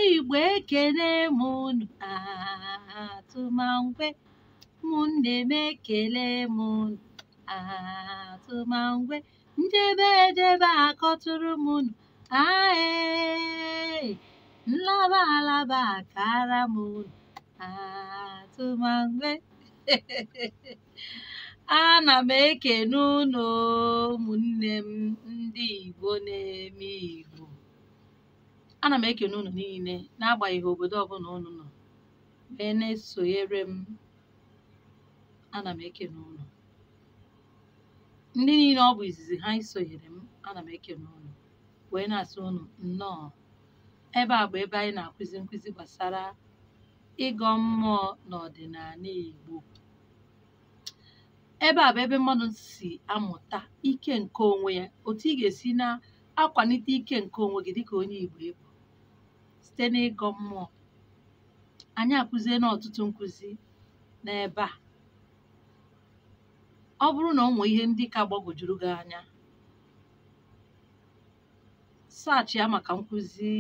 Igbo ekene m unu atụmangwe, ụmụnne m ekele m unu atụmangwe, njebe ejebe akọtụrụ m unu ae, nlaba alaba akara m unu atụmangwe. Ana m ekene unu ụmụnne m ndị Igbo na-eme Igbo. Ana m ekene unu niile n'agbanyeghị obodo ọbụla unu nọ wee na-esonyere m. Ana m ekene unu ndị niile ọ bụ izizi ha isonyere m. Ana m ekene unu wee na-asị unu nnọọ. Ebe a bụ ebe anyị na-akụzi nkụzi gbasara ịgọ mmụọ na ọdịnala Igbo. Ebe a bụ ebe mmadụ si amụta ike nke onwe ya, otu ị ga-esi na-akwalite ike nke onwe gị dịka onye Igbo ịbụ site n'ịgọ mmụọ. Anyị akụziela ọtụtụ nkụzi n'ebe a. Ọ bụrụ na ọ nwee ihe ndị ka gbagwojuru gị anya, saachị ya maka nkụzi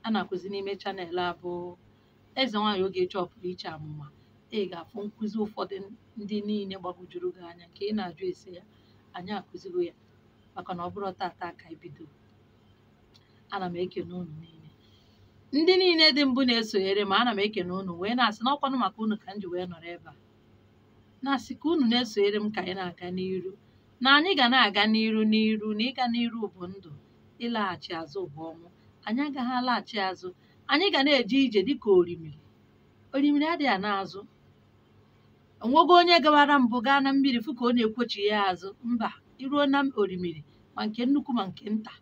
a na-akụzi n'ime channel a bụ Eze Nwanyị Ogechi Ọpụrụ Iche Amụma. Ị ga-afụ nkụzi ụfọdụ ndị niile gbagwojuru gị anya nke ị na-ajụ ese ya, anyị akụzigo ya maka na ọ bụrụ tata ka ebido. Ana m ekene unu niile, ndị niile dị mbụ na-esonyere m. Ana m ekene unu wee na-asị na ọkwanụ maka unu ka m ji wee nọrọ ebe a na-asị ka unu na-esonyere m ka anyị na-aga n'iru, na anyị ga na-aga n'iru n'iru, na ịga n'iru bụ ndụ, ịlaghachi azụ bụ ọnwụ. Anyị agaghị alaghachi azụ, anyị ga na-eje ije dịka orimiri. Orimiri adịghị ana azụ. Onwego onye gawara mbụ gaa na mmiri fụ ka ọ na-ekwochi ya azụ? Mba, iruo na orimiri, ma nke nnukwu ma nke nta,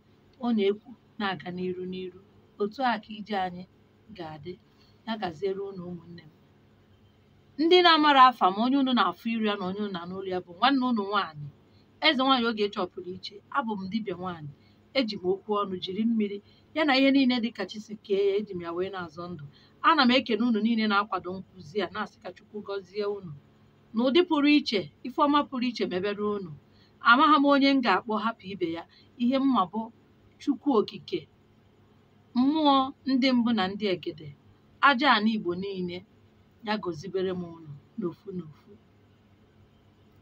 ọ na-ekwo na-aga n'iru n'iru. Otu a ka ije anyị ga-adị. Ya gaziere unu ụmụnne m ndị na-amara afa ma onye unu na-afụ iru ya na onye unu na-anụ olu ya bụ nwanne unu nwaanyị Eze Nwanyị Ogechi Ọpụrụ Iche. Abụ m dibịa nwaanyị, eji m okwu ọnụ jiri mmiri ya na ihe niile dị ka chi si kee ya, eji m ya wee na-azọ ndụ. Ana m ekene unu niile na-akwado nkụzi a, na-asị ka Chukwu gọzie unu n'ụdị pụrụ iche, ife ọma pụrụ iche mebere unu. Amaghị m onye m ga-akpọ hapụ ibe ya. Ihe mma bụ Chukwu Okike, mmụọ ndị mbụ na ndị egede, aja ana Igbo niile, ya gọzibere m unu n'ofu n'ofu.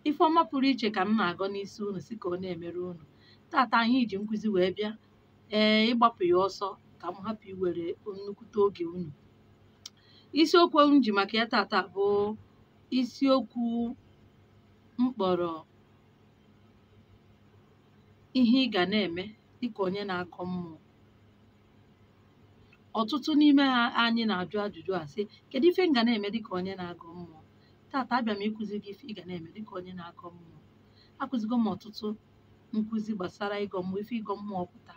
Ife ọma pụrụ iche ka m na-agọ n'isi unu si ka ọ na-emere unu. Tata anyị ji nkụzi wee bịa, ee, ịgbapụ ya ọsọ ka m hapụ iwere nnukwute oge unu. Isiokwu m ji maka ya tata bụ isiokwu mkpọrọ ihe ị ga na-eme dịka onye na-agọ mmụọ. Ọtụtụ n'ime ha anyị na-ajụ ajụjụ a sị, kedu ife m ga na-eme dịka onye na-agọ mmụọ? Tata abịa m ịkụzi gị ife ị ga na-eme dịka onye na-agọ mmụọ. Akụzigo m ọtụtụ nkụzi gbasara ịgọ mmụọ, ife ịgọ mmụọ pụta,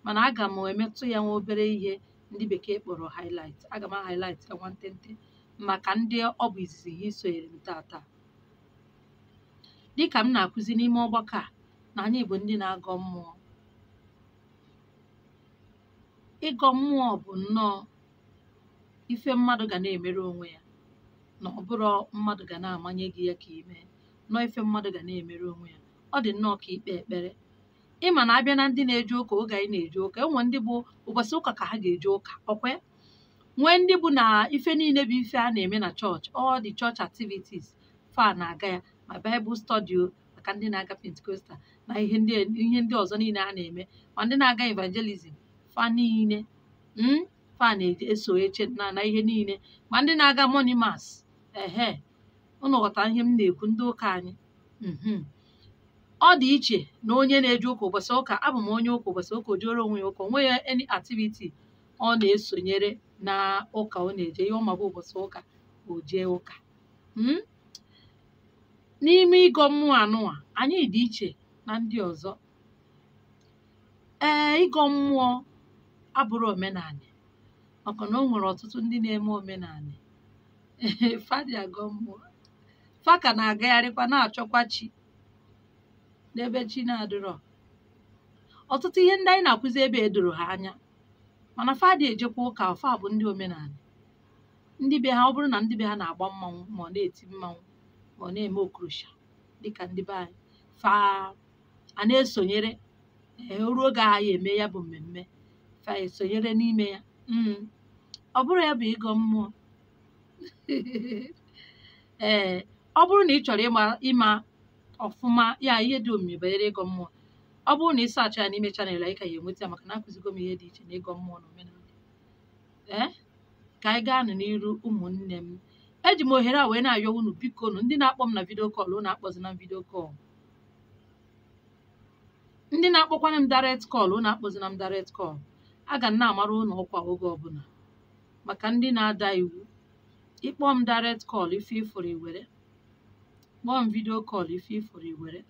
mana aga m emetụ ya nwa obere ihe ndị bekee kpọrọ highlight. Aga m highlight ya nwantịntị maka ndị ọ bụ izizi ha isonyere m tata. Dịka m na-akụzi n'ime ọgbakọ a na anyị bụ ndị na-agọ mmụọ. Ịgọ mmụọ bụ nnọọ ife mmadụ ga na-emere onwe ya, na ọ bụrụ mmadụ ga na-amanye gị ya ka ị mee, nọọ ife mmadụ ga na-emere onwe ya. Ọ dị nnọọ ka ikpe ekpere. Ịma na abịa na ndị na-eje ụka, oge anyị na-eje ụka, enwe ndị bụ ụbọchị ụka ka ha ga-eje ụka, ọkwa nwee ndị bụ na ife niile bụ ife a na-eme na chọọchị, all the church activities fa na-aga ya, ma Bible study o, maka ndị na-aga Pentecostal na ihe ndị ọzọ niile a na-eme, ma ndị na-aga evangelism fa niile fa na-eso eche na ihe niile, ma ndị na-aga morning mass. Ehe, unu ghọtara ihe m na-ekwu, ndị ụka anyị. Ọ dị iche na onye na-eje ụka ụbọchị ụka. Abụ m onye ụka ụbọchị ụka, o jere onwe ya ụka, onwe ya any activity ọ na-esonyere na ụka ọ na-eje, ihe ọ ma bụ ụbọchị ụka o jee ụka. N'ime ịgọ mmụọ anụwa, anyị dị iche na ndị ọzọ. Ee, ịgọ mmụọ abụrụ omenanị, maka na o nwere ọtụtụ ndị na-eme omenanị fa dị agọ mmụọ, fa ka na-agagharịkwa na-achọkwa chi n'ebe chi na-adịrọ. Ọtụtụ ihe ndị anyị na-akụzi ebe edoro ha anya, mana fa dị ejekwa ụka, fa bụ ndị omenanị. Ndị be ha, ọ bụrụ na ndị be ha na-agba mmanwụ ma ọ na-eti mmanwụ ma ọ na-eme okorosha dịka ndị be anyị, fa a na-esonyere. Ruo oge agha ya eme ya bụ mmemme, fa esonyere n'ime ya. Ọ bụrụ ya bụ ịgọ mmụọ. Ee, ọ bụrụ na ị chọrọ ịma ọfụma ya ihe dị omimi banyere ịgọ mmụọ, ọ bụrụ na ị saachị ya n'ime channel anyị ka ya enweta ya, maka na akụzigo m ihe dị iche na ịgọ mmụọ na omenala. Ee, ka anyị gaa nụ n'iru ụmụnne m. Eji m ohere a wee na-ayọ unu, biko nụ, ndị na-akpọ m na video call, unu akpọzina m video call. Ndị na-akpọkwana m direct call, unu akpọzina m direct call. Aga m na-amara unu ọkwa oge ọbụla maka ndị na-ada iwu. Ịkpọ m direct call, ife ifuru iwere. Kpọọ m video call, ife ifuru iwere.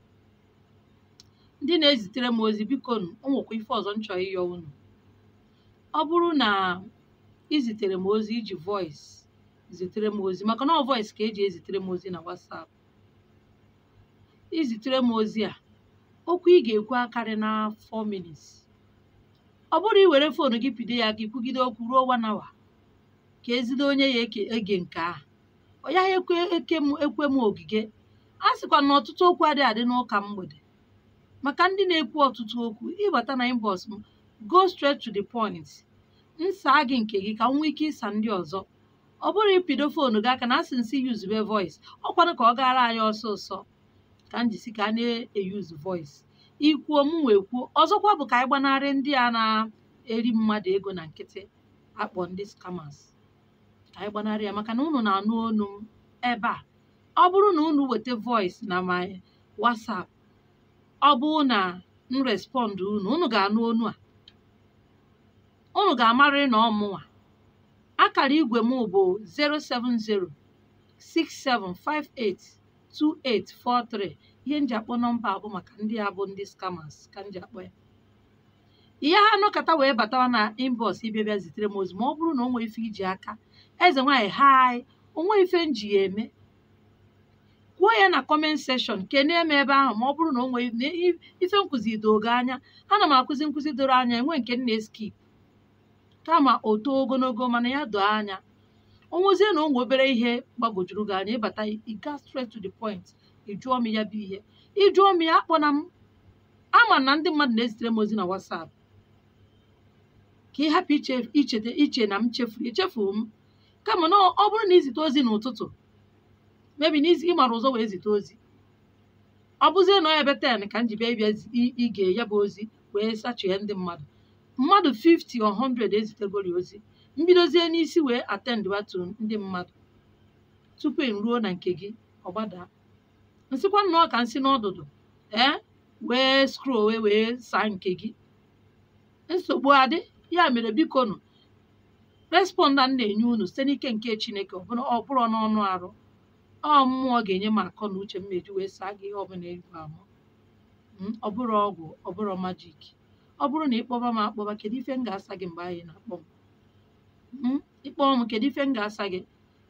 Ndị na-ezitere m ozi, biko nụ, o nwekwa ife ọzọ m chọrọ ịyọ unu. Ọ bụrụ na ị zitere m ozi iji voice zitere m ozi, maka na ọ voice ka eji ezitere m ozi na WhatsApp, izitere m ozi a, okwu ị ga-ekwu akarị na 4 minutes. Ọ bụrụ i were phone gị pido ya ka ikwugide okwu ruo 1 hour ka ezide onye ya ege nke ahụ, ọ yaghị ekwe eke m ekwe m ogige. A sịkwa na ọtụtụ okwu adịghị adị n'ụka mgbede. Maka ndị na-ekwu ọtụtụ okwu, ịbata na inbox m, go straight to the point, nsaa gị nke gị ka m nwee ike ịsa ndị ọzọ. Ọ bụrụ ipido phone gị aka na asị nsị yuzube voice, ọkwanụ ka ọ gara anyị ọsọ ọsọ ka m jisi ka a na-eyuzu voice. Ikwuo m wee kwuo. Ọzọkwa bụ ka anyị gbanarị ndị a na-eri mmadụ ego na nkịtị akpọ ndị scammers, ka anyị gbanarị ya, maka na unu na-anụ onu m ebe a. Ọ bụrụ na unu weta voice na my WhatsApp, ọ bụrụ na m respond unu, unu ga-anụ onu a, unu ga-amarịrị na ọ mụnwa. Akara igwe m bụ 07067582843. Ihe m ji akpọ nọmba a bụ maka ndị a bụ ndị scammers ka m ji akpọ ya. Ihe ha nọkọta wee batawa na inbox ịbịa bịa zitere m ozi, ma ọ bụrụ na o nwee ife iji aka eze nwaanyị hi, o nwee ife m ji ya eme, kwuo ya na comment section, kenee m ebe ahụ. Ma ọ bụrụ na o nwee ife nkụzi doo gị anya, ana m akụzi nkụzi doro anya, enwe nke m na-eskip kama o too ogologo, mana ya doo anya. O nwezie na o nwe obere ihe gbagwojuru gị anya, ịbata ị gaa straight to the point, ị jụọ m ya bụ ihe. Ị jụọ m ya, akpọna m. Ama na ndị mmadụ na-ezitere m ozi na WhatsApp, ka ị hapụ icheta iche na m chefuru, echefuru m. Kama na ọ bụrụ na izite ozi n'ụtụtụ, mebi na ị mara ụzọ wee zite ozi, ọ bụzie na ọ ebe 10 ka m ji bịa ịbịa ige ya bụ ozi wee sachie ndị mmadụ, mmadụ 50 or 100 ezitegori ozi, mbidozie n'isi wee attend to ndị mmadụ tupu m ruo na nke gị, ọ gbadaa. Nsịkwa nnọọ ka nsị n'ọdụdụ ee wee scroll wee saa nke gị, nsogbu adị. Ya mere biko nụ, respond a m na-enye unu site n'ike nke Chineke, ọ bụrụ n'ọnụ arụ ọ mmụọ ga-enye m akọ na uche m meji wee saa gị ihe ọbụla egwu amụ. Ọ bụrụ ọgwụ, ọ bụrụ magic. Ọ bụrụ na ịkpọba m akpọba, kedu ife m ga-asa gị mgbe anyị na-akpọ m? Ịkpọọ m, kedu ife m ga-asa gị?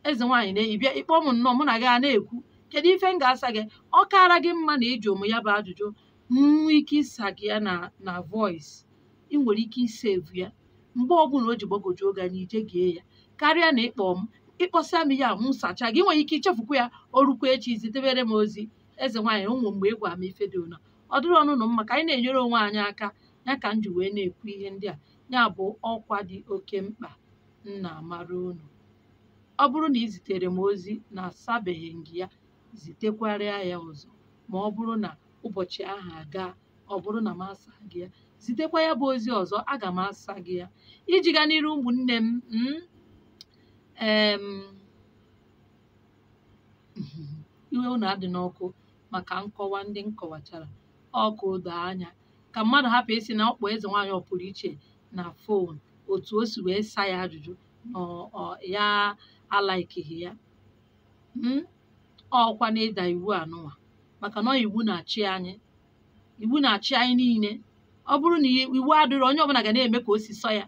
Eze nwaanyị na-eyi bịa ịkpọ m nnọọ, mụ na gị a na-ekwu, kedu ife m ga-asa gị? Ọ kaara gị mma na ịjụ m ya bụ ajụjụ, nwee ike ịsa gị ya na voice. Ị nwere ike isevu ya mgbe ọbụla o ji gbagwoju oge anya ije gee ya, karịa na ịkpọ m ịkpọsịa m ya m sacha gị. Nwere ike ichefukwa ya, o rukwa echi zitebere m ozi, eze nwaanyị ụmụ mgbe ị gwa m ife dị ụna. Ọ dịrị ọnụnụ mma ka anyị na-enyere onwe anyị aka, ya ka m ji wee na-ekwu ihe ndị a. Ya bụ ọkwa dị oke mkpa m na-amara unu. Ọ bụrụ na ị zitere m ozi na asabeghị gị ya, zitekwarịa ya ọzọ. Ma ọ bụrụ na ụbọchị ahụ aga, ọ bụrụ na m asa gị ya, zitekwa ya bụ ozi ọzọ, aga m asa gị ya. Iji gaa n'iru ụmụnne m, iwe unu adị n'ọkụ maka nkọwa ndị m kọwachara, ọkụ doo anya ka mmadụ hapụ isi na ọkpọ eze nwaanyị ọ pụrụ iche na phone otu o si wee saa ya ajụjụ na ya alaikighi ya. Ọkwa na ịda iwu anụnwa, maka na iwu na-achị anyị, iwu na-achị anyị niile. Ọ bụrụ na iwu adịrọ, onye ọbụla ga na-eme ka o si sọ ya.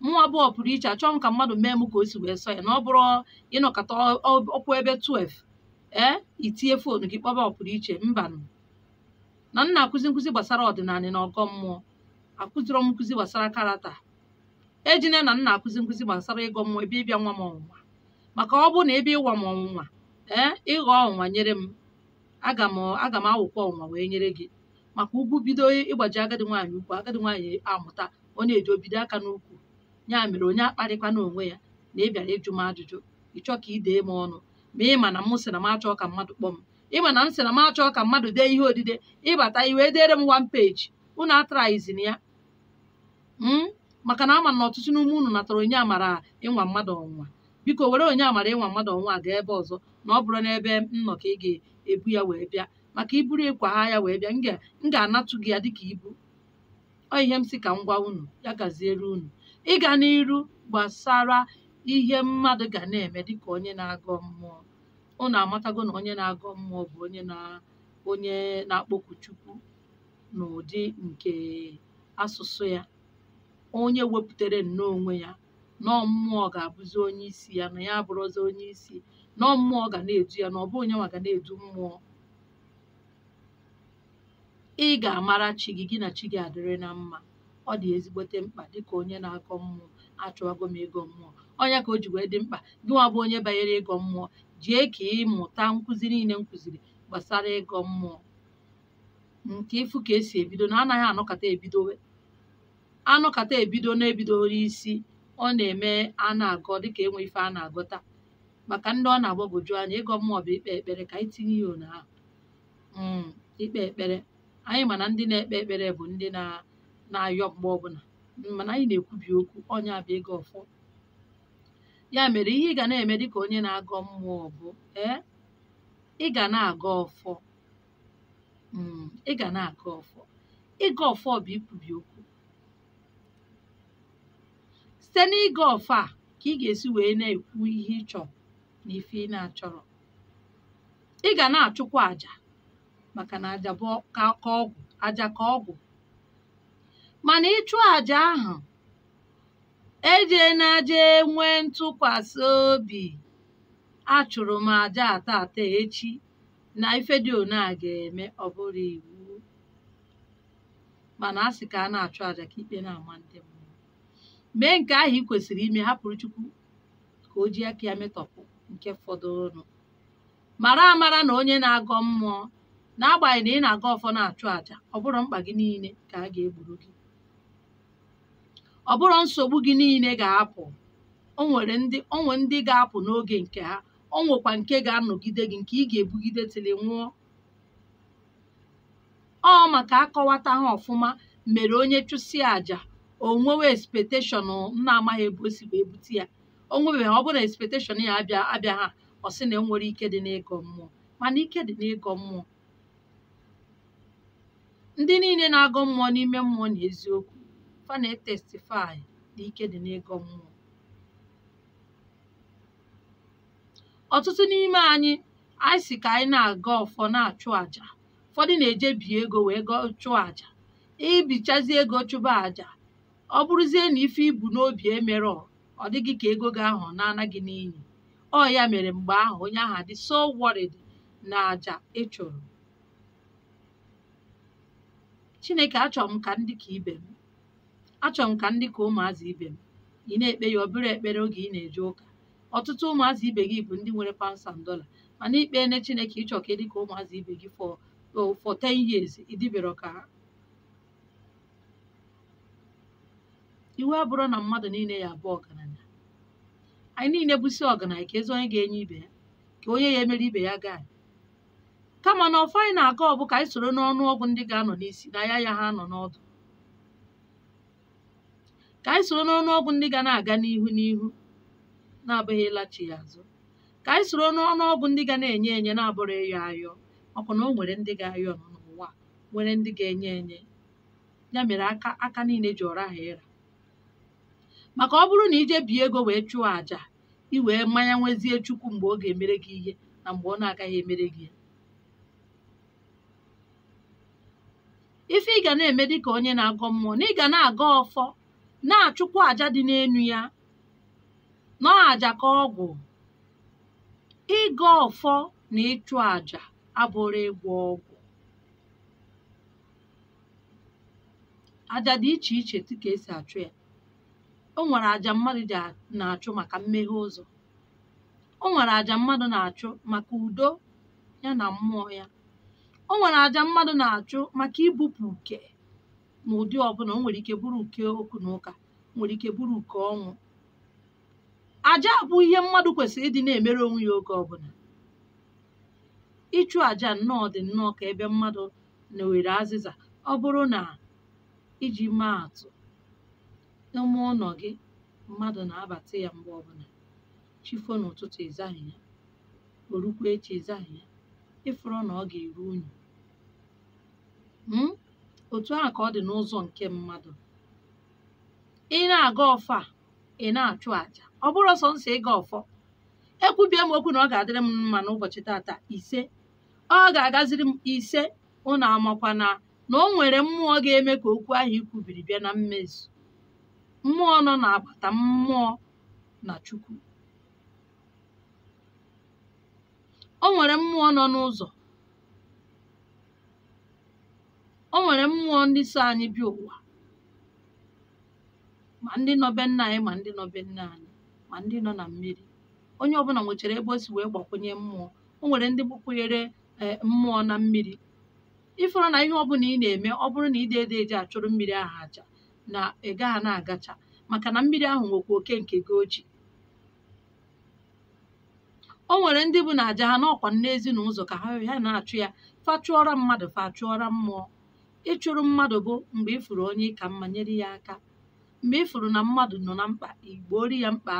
Mụnwa bụ ọ pụrụ iche, achọghị m ka mmadụ mee m ka o si wee sọ ya. Na ọ bụrụ ịnọkọta ọkwụ ebe 12 itinye phone gị kpọba ọ pụrụ iche, mbanụ. Na m na-akụzi nkụzi gbasara ọdịnala na ọgọ mmụọ, akụziri m nkụzi gbasara karata. Ejina na m na-akụzi nkụzi gbasara ịgọ mmụọ ebe ịbịa nwa m ọnwụnwa, maka ọ bụrụ na ebe ịwa m ọnwụnwa, ịghọ ọnwụnwa nyere m, aga m awụkwa ọnwụnwa wee nyere gị. Maka ugwu bido ịgbaji agadi nwaanyị ukwu, agadi nwaanyị amụta ọ na-eji obido aka n'ukwu. Ya mere onye akparịkwana onwe ya na ị bịara ịjụ m ajụjụ, ị chọọ ka ị dee m ọnụ, ma ị ma na m sị na m achọọ ka mmadụ kpọọ m, ị ma na m sị na m achọọ ka mmadụ dee ihe odide, ịbata i wee dere m one page. Unu atraizin ya maka na ama na ọtụtụ n'ume unu natara onye amara ịnwa mmadụ ọnwụnwa. Biko were onye amara ịnwa mmadụ ọnwụnwa gaa ebe ọzọ, na ọ bụrụ n'ebe m nọ ka ị ga-ebu ya wee bịa, maka iburu ịkwa ha ya wee bịa, m ga-anatụ gị ya dịka ibu. Ọ ihe m sị ka m gwa unu, ya gaziere unu. Ịga n'iru gbasara ihe mmadụ ga na-eme dịka onye na-agọ mmụọ. Unu amatago na onye na-agọ mmụọ bụ onye na-akpọku Chukwu n'ụdị nke asụsụ ya, onye wepụtara nnọọ onwe ya nọọ mmụọ ga-abụzi onye isi ya, na ya abụrụzi onye isi, nọọ mmụọ ga na-edu ya, na ọ bụ onye nwa ga na-edu mmụọ. Ị ga-amara chi gị, gị na chi gị adịrị na mma. Ọ dị ezigbote mkpa dịka onye na-agọ mmụọ. Achọwago m ịgọ mmụọ, ọnya ka o ji wee dị mkpa gị nwa bụ onye banyere ịgọ mmụọ, jee ka ịmụta nkụzi niile m kụziri gbasara ịgọ mmụọ, nke ịfụ ka esi ebido na anaghị anọkata ebidowe anọkata ebido na-ebidoro isi. Ọ na-eme a na-agọ dịka enwe ife a na-agọta, maka ndị ọ na-agbagwoju anya. Ịgọ mmụọ bụ ikpe ekpere, ka anyị tinye ya ona ahụ. Ikpe ekpere anyị mana ndị na-ekpe ekpere bụ ndị na-ayọ mgbe ọbụla, mana anyị na-ekwubi okwu, ọnya bụ ịgọ ọfọ. Ya mere ihe ị ga na-eme dịka onye na-agọ mmụọ bụ ị ga na-agọ ọfọ. Ị ga na-agọ ọfọ. Ịgọ ọfọ bụ ikwubi okwu. Site n'ịgọ ọfọ a ka ị ga-esi wee na-ekwu ihe ị chọrọ na ife ị na-achọrọ. Ị ga na-achụkwa àjà, maka na àjà bụ ka ọgwụ, àjà ka ọgwụ. Mana ịchụ àjà ahụ eje na aja enwe ntụkwasị obi, achụrụ m àjà tata echi na ife dị one a ga-eme, ọ bụrụ iwu. Mana a sị ka a na-achụ àjà ka ikpe na-ama ndị mmụọ. Mee nke ahụ ị kwesịrị ime, hapụrụ Chukwu ka o ji aka ya metọpụ nke fọdụrụnụ. Mara amara na onye na-agọ mmụọ, n'agbanyeghị na ị na-agọ ọfọ na-achụ àjà, ọ bụrụ mkpa gị niile ka a ga-egburu gị, ọ bụrụ nsogbu gị niile ga-apụ. O nwere ndị ga-apụ n'oge nke ha, o nwekwa nke ga-anọgide gị, nke ị ga-ebugide tili nwụọ. Ọ maka akọwata ha ọfụma mere onye chụsịa àjà o nwewe expectation m na-amaghị ebe o si wee bute ya. O nwebeghị, ọ bụrụ na expectation ya abịa ha, ọ sị na enwere ike dị n'ịgọ mmụọ. Mana ike dị n'ịgọ mmụọ. Ndị niile na-agọ mmụọ n'ime mmụọ na eziokwu fa na-etestify na ike dị n'ịgọ mmụọ. Ọtụtụ n'ime anyị si ka anyị na-agọ ọfọ na-achụ àjà. Ụfọdụ na-eje bie ego wee chụọ àjà. Ibichazi ego chụba àjà, ọ bụrụzie na ife ibu n'obi emerọ, ọ dịghị ka ego gị ahụ na-ana gị n'iyi. Ọ ya mere mgbe ahụ onye ahụ adị so worried na àjà ị chụrụ. Chineke, achọrọ m ka ndị ka ibe m, achọrọ m ka ndị ka ụmụazị ibe m. Ị na-ekpe ya obere ekpere oge ị na-eje ụka. Ọtụtụ ụmụazị ibe gị bụ ndị nwere pounds and dollar, mana ikpe ne Chineke ịchọ ka ị dị ka ụmụazị ibe gị for 10 years, ịdịbero ka ha. Iwu abụrụ na mmadụ niile ya abụ ọgaranya. Anyị niile bụsi ọgaranya ka ezi onye ga-enye ibe ya, ka onye ya emere ibe ya gaa. Kama na ọfọ anyị na-aga ọbụ ka anyị soro n'ọnụọgụ ndị ga-anọ n'isi na ya ha nọ n'ọdụ, ka anyị soro n'ọnụọgụ ndị ga na-aga n'ihu n'ihu na-abụghị ịlachi ya azụ, ka anyị soro n'ọnụọgụ ndị ga na-enye enye na-abụrụ ịyọ ayọ. Ọkwa na o nwere ndị ga-ayọ nọ n'ụwa, nwere ndị ga-enye enye. Ya mere aka niile ji ọra ha ịra. Maka ọ bụrụ na ije bie ego wee chụọ àjà, i wee mmanya nwezie Chukwu mgbe ọ ga-emere gị ihe na mgbe ọ na-agaghị emere gị. Ife ị ga na-eme dịka onye na-agọ mmụọ, na ị ga na-agọ ọfọ, na-achụkwa àjà dị n'enu ya, nọ àjà ka ọgwụ. Ịgọ ọfọ na ịchụ àjà abụrụ ịgwọ ọgwụ. Àjà dị iche iche dịka esi achụ ya. O nwere àjà mmadụ na-achụ maka mmeghe ụzọ. O nwere àjà mmadụ na-achụ maka udo ya na mmụọ ya. O nwere àjà mmadụ na-achụ maka ibupụ uke n'ụdị ọbụla. O nwere ike bụrụ uke okwu na ụka, Nwere ike bụrụ uke ọnwụ. Àjà bụ ihe mmadụ kwesịrị ịdị na-emere onwe ya oge ọbụla. Ịchụ àjà nnọọ dị nnọọ ka ebe mmadụ na-were azịza. Ọ bụrụ na iji maa atụ, n'ime ụlọ gị mmadụ na-abata ya mgbe ọbụla, chifo n'ụtụtụ ịzaghị ya, orukwa echi ịzaghị ya, ịfụrụ na ọ ga-eru unyi. Otu ahụ ka ọ dị n'ụzọ nke mmadụ. Ị na-aga ọfọ a, ị na-achụ àjà. Ọ bụrụ sọ nsọ ịga ọfọ, ekwubie m okwu na ọ ga-adịrị m mma n'ụbọchị tata ise, ọ ga-agaziri m ise. Unu amakwa na o nwere mmụọ ga-eme ka okwu ahụ ikwubiri bịa na mmezu. Mmụọ nọ n'agbata mmụọ na Chukwu. O nwere mmụọ nọ n'ụzọ. O nwere mmụọ ndị so anyị bịa ụwa, ma ndị nọ be nna anyị, ma ndị nọ be nna anyị, ma ndị nọ na mmiri. Onye ọbụla nwechara ebe o si wee gbakwunye mmụọ. O nwere ndị gbakwunyere mmụọ na mmiri. Ịfụrụ na ihe ọbụla ị na-eme, ọ bụrụ na ide ede eji achụrụ mmiri ahụ aja, na ị gaghị na-agacha, maka na mmiri ahụ nwekwa oke nke gị oji. O nwere ndị bụ na aja ha n'ọkwa n'ezinụzọ ka ha na-achụ ya, fa chụọrọ mmadụ, fa chụọrọ mmụọ. Ịchụrụ mmadụ bụ mgbe ị fụrụ onye ka mma, nyere ya aka. Mgbe ị fụrụ na mmadụ nọ na mkpa, igbori ya mkpa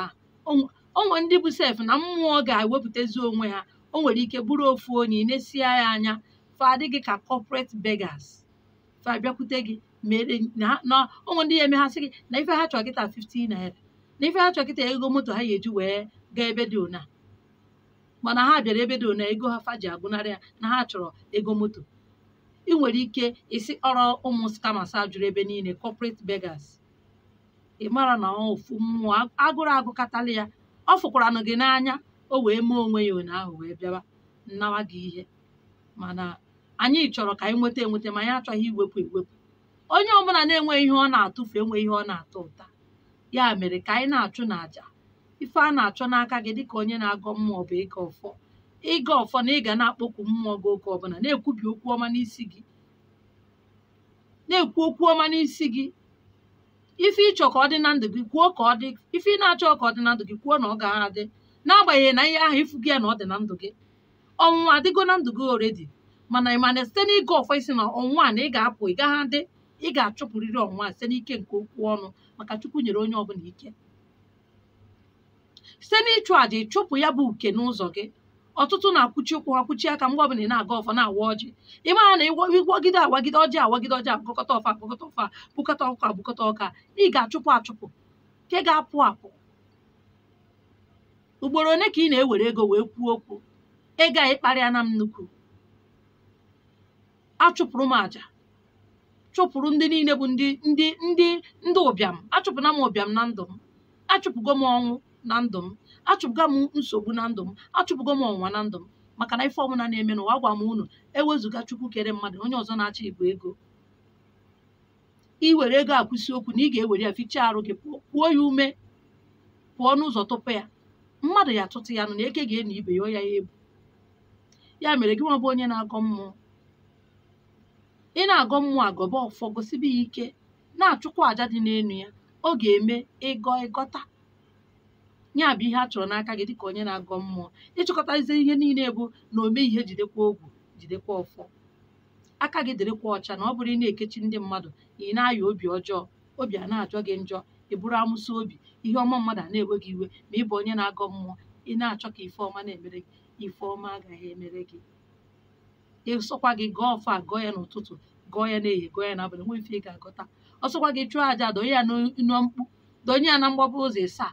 ahụ. O nwere ndị bụ sef na mmụọ ga-ewepụtazi onwe ha. O nwere ike bụrụ ofu onye, ị na-esia ya anya, fa adịghị ka corporate beggars, fa bịakwute gị mere na onwe ndị ya eme ha sị gị na ife ha chọrọ kịta 15 naira, na ife ha chọrọ kịta ego moto ha ga-eji wee gaa ebe dị ona, mana ha bịara ebe dị ona ego ha fa ji agụnarị ya na ha chọrọ ego moto. Ị nwere ike isi ọrọ ụmụ scammers a jụrụ ebe niile, corporate beggars. Ị mara na ofu mmụọ agụrụ agụkatala ya, ọ fụkwaranụ gị n'anya, o wee mee onwe ya ona ahụ wee bịawa nnawa gị ihe. Mana anyị chọrọ ka anyị nweta enweta, ma anyị achọghị iwepụ ewepụ. Onye ọbụla na-enwe ihe ọ na-atụfu enwe ihe ọ na-atọ ụta. Ya mere ka anyị na-achụ n'àjà. Ife a na-achọ n'aka gị dịka onye na-agọ mmụọ bụ ịga ọfọ. Ịga ọfọ na ị ga na-akpọku mmụọ gị oge ọbụla, na-ekwubi okwu ọma n'isi gị, na-ekwu okwu ọma n'isi gị. Ife ịchọ ka ọ dị na ndụ gị, kwuo ka ọ dị. Ife ị na-achọ ka ọ dị na ndụ gị, kwuo na ọ ga-adị, n'agbanyeghị na ihe ahụ ifu gị ya na ọ dị na ndụ gị. Ọnwụnwa adịgo na ndụ gị already, mana ị mana site n'ịga ọfọ isi na ọnwụnwa na ị ga-apụ, ị gaghị adị, ị ga-achụpụrịrị ọnwụnwa site n'ike nke okwu ọnụ, maka Chukwu nyere onye ọbụla ike. Site n'ịchụ àjà, ịchụpụ ya bụ uke n'ụzọ gị. Ọtụtụ na-akwụchi ụkwụ ha, kwụchi aka mgbe ọbụla ị na-aga ọfọ na-awa ọjị. Ị mara na ịgwagide awagide ọjị, awagide ọjị, agụkọta ọfọ, agụkọta ọfọ, bukọta ọka, bukọta ọka, ị ga-achụpụ achụpụ nke ga-apụ apụ. Ugboro ole ka ị na-ewere ego wee kwuo okwu ego a ịkparịa na m nnukwu? Achụpụrụ m àjà, chụpụrụ ndị niile bụ ndị ndị ndị ndị ụbịam. Achụpụna m ụbịam na ndụ m, achụpụgo m ọnwụ na ndụ m, achụpụgo m nsogbu na ndụ m, achụpụgo m ọnwụnwa na ndụ m. Maka na ife ọbụla na-eme n'ụwa, agwa m unu, ewezụga Chukwu kere mmadụ, onye ọzọ na-achọ igwe ego. I were ego akwụsị okwu na ị ga-ewere ya fichaa arụ gị, kwuo ya ume, pụọ n'ụzọ tụpụ ya. Mmadụ ya atụtụ ya nụ na eke ga-eno ibe ya, ọ ya egbu. Ya mere gị nwa bụ onye na-agọ mmụọ, ị na-agọ mmụọ agọba ọfọ, gosibe ya ike, na-achụkwa àjà dị n'elu ya. Ọ ga-eme ịgọ ịgọta. Ya bụ ihe a chọrọ n'aka gị dịka onye na-agọ mmụọ. Ịchịkọtazie ihe niile bụ na ome ihe, jidekwa ogwu, jidekwa ọfọ, aka gị dịrịkwa ọcha. Na ọ bụrụ ị na-ekechi ndị mmadụ, ị na-aya obi ọjọọ, obi a na-ajọ gị njọ, ị bụrụ amụsị obi, ihe ọma mmadụ a na-ewe gị iwe. Ma ị bụ onye na-agọ mmụọ, ị na-achọ ka ife ọma na-emere gị, ife ọma agaghị emere gị. Ịsọkwa gị gọọ ọfọ a, gọọ ya n'ụtụtụ, gọọ ya n'ehihie, gọọ ya n'abalị, nwee ife ị ga-agọta. Ọsọkwa gị chụọ àjà, donye ya na mkpu, donye ya na mgbaba ụzọ ịsaa.